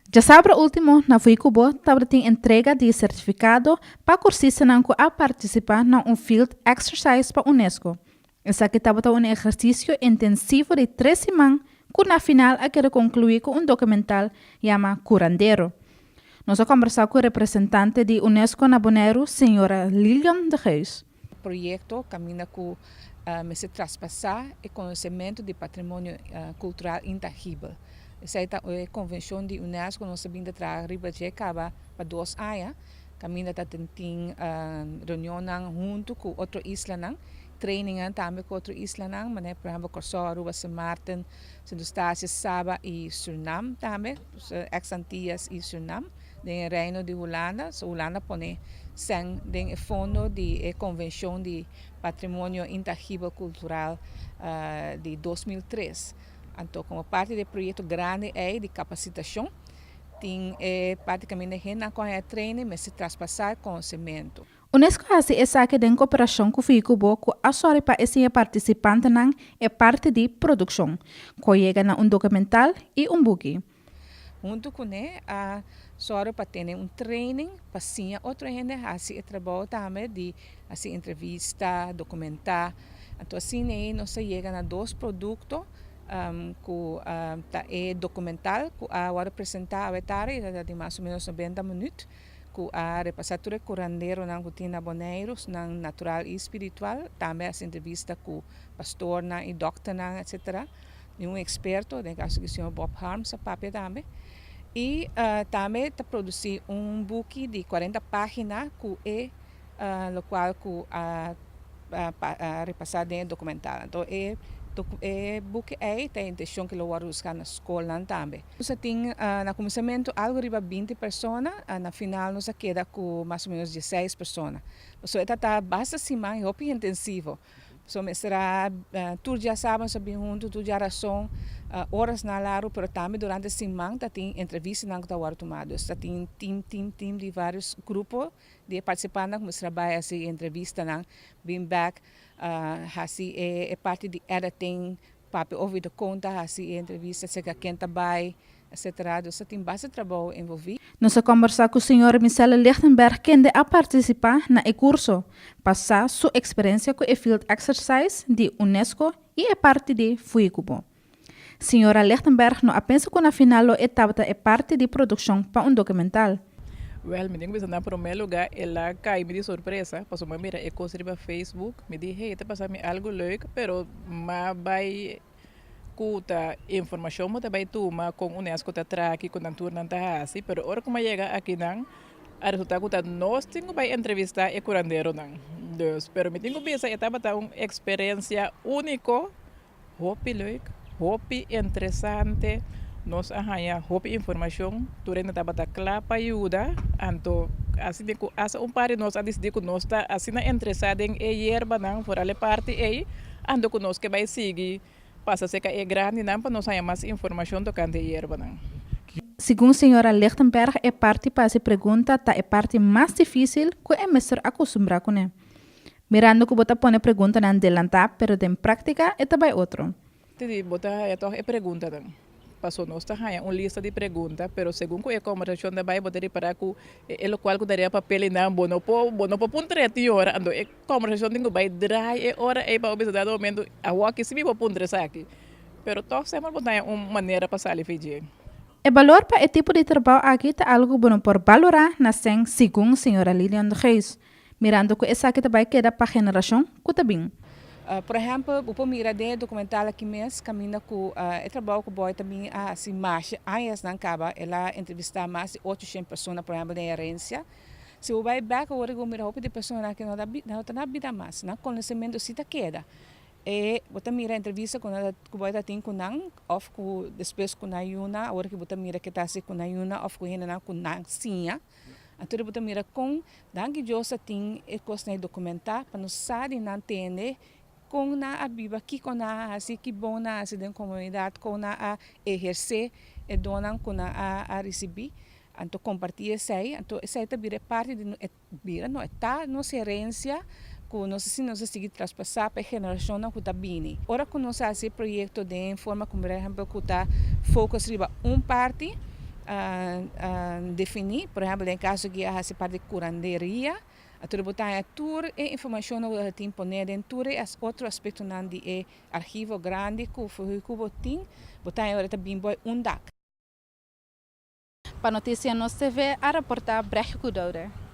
Djasabra último na Fuikubo tabatin entrega di sertifikado pa kursistanan ku a partisipá na un field exercise pa UNESCO. Esaki tabata un ehersisio intensivo di tres siman ku na final a keda konkluí ku un dokumental yama Curandero. Nos a kòmbersá ku representante di UNESCO na Boneiru, señora Lilian de Geus. Proyekto kaminda ku mester traspasá e konosementu di patrimonio kultural intangibel. Esei ta e konvenshon di UNESCO nos a bin ta traha riba dje kaba pa 2 aña, kaminda ta tin reunionnan huntu ku otro islanan, trainingnan tambe ku otro islanan, manera por ehèmpel Kòrsou, Aruba, Sint Maarten, Sint Eustatius, Saba i Surnam tambe, ex Antillas i Surnam den e Reino di Hulanda. So Hulanda pone sèn den e fondo di e konvenshon di patrimonio intangibel kultural di 2003. Anto komo parti di e proyekto grandi ei di kapasitashon tin e parti kaminda hendenan ku a haña training mester traspasá e konosementu. UNESCO a hasi esaki den koperashon ku Fuikubo ku a sòri pa e siña partisipantenan e parti di produkshon, ku a yega na un dokumental i un buki. Huntu kuné a sòru pa tene un training pa siña otro hende hasi e trabou tambe di hasi entrevista, dokumentá. Anto asina ei nos a yega na dos produkto ku ta e dokumental ku a wòrdu presentá awe tardi, e ta di mas o ménos 90 minüt, ku a repasá tur e kuranderonan ku tin na Boneiru, nan natural i spiritual. Tambe a hasi entrevista ku pastornan i dòkternan etsetera. Di un eksperto, den e kaso aki señor Bob Harms a papia tambe. I tambe ta produsí un buki di 40 página ku e lokual ku a repasá den e dokumental. Anto e e buki ei ta e intenshon ku lo wòrdu usá na skolnan tambe. Nos a tin na kuminsamentu algu riba 20 persona, na final nos a keda ku mas o ménos 16 persona. Pasobra e ta ta basta siman i hopi intensivo. So mester a tur djasaban nos a bin huntu, tur djarason, orasnan largu, pero tambe durante siman ta tin entrevistanan ku ta wòrdu tumá. Dus ta tin tim, tim, tim di vários grupo di e partisipantenan ku mester a bai hasi e entrevistanan, bin bèk, hasi e parti di editing, papia over di kon ta hasi e entrevista, serka ken ta bai, etcetera. Dus ta tin basta trabou envolví. Nos a kombersá ku señor Michelle Lichtenberg kende a partisipá na e kurso, pa sa su eksperensia ku e field exercise di UNESCO i e parti di Fuikubo. Señora Lichtenberg no a pensa ku na final lo e tabata e parti di produkshon pa un dokumental. Wèl, mi tin ku bisa na promé lugá el a kai mi di sorpresa, pasobra mi a mira e kos riba Facebook, mi di hey, ta pasa mi algu leuk, pero m'a bai ku ta informashon bo ta bai tuma kon UNESCO ta traha, kiko nan tur nan ta hasi, pero ora ku mi a yega akinan a resulta ku ta nos tin ku bai entrevista e kuranderonan. Dus, pero mi tin ku bisa e tabata un eksperensia úniko, hopi leuk, hopi interesante, nos a haña hopi informashon, tur hende tabata kla pa yuda, anto asina ku asta un par di nos a disidí ku nos ta asina interesá den e yerbanan, foral e parti ei. Anto ku nos ke bai sigui pasa serka e grandinan pa nos haña mas informashon tokante e yerbanan. Segun señora Lichtenberg e parti pa hasi pregunta ta e parti mas difísil ku e mester akustumbrá kuné. Mirando ku bo ta pone preguntanan delantá pero den práktika e ta bai otro. Di bo ta haña tòg e preguntanan. Paso nos ta haña un lista di pregunta, pero segun ku e kombersashon ta bai bo ta ripará ku e lokual ku ta riba papel einan bo no por bo no por puntra e tin ora. Anto e kombersashon tin ku bai drai e ora ei pa bo bisa dado momento awor ki si mi por puntra esaki. Pero tòg semper bo ta haña un manera pa sali fi dje. E balor pa e tipo di trabou aki ta algu ku bo no por balorá na sèn segun señora Lilian de Geus. Mirando ku esaki ta bai keda pa generashon ku ta bin. Por ehèmpel, bo por mira den e dokumental aki mes kaminda ku e trabou ku Boy ta bin a hasi masha añasnan kaba. El a entrevistá mas di 800 persona, por ehèmpel, den herensia. Si bo bai bèk awor bo mira hopi di personanan aki no ta no ta na bida mas. Nan konosementu si ta keda. E bo ta mira entrevista ku nan ku Boy ta tin ku nan òf ku despues ku nan yuna, awor ki bo ta mira ke ta hasi ku nan yuna òf ku hendenan ku nan siña. Anto bo ta mira kon danki Dios a tin e kosnan ei dokumentá pa nos sa di nan tende kon nan a biba, kiko nan a hasi, ki bon nan a hasi den komunidat, kon nan a ehersé e donnan ku nan a risibí. Anto kompartí esei, anto esei ta bira e parti di e bira no, e ta nos herensia ku nos asina nos a sigui traspasá pa e generashonnan ku ta bini. Ora ku nos hasi e proyekto den forma ku por ehèmpel ku ta focus riba un parti. definí, por ehèmpel den kaso aki a hasi parti di kuranderia, anto bo ta haña tur e informashon ku bo tin poné den tur e otro aspektonan di e archivo grandi ku Fuhikubo tin, bo ta haña ora ta bin bou un dak. Pa Noticia Nos TV a raporta Brecht Kudoude.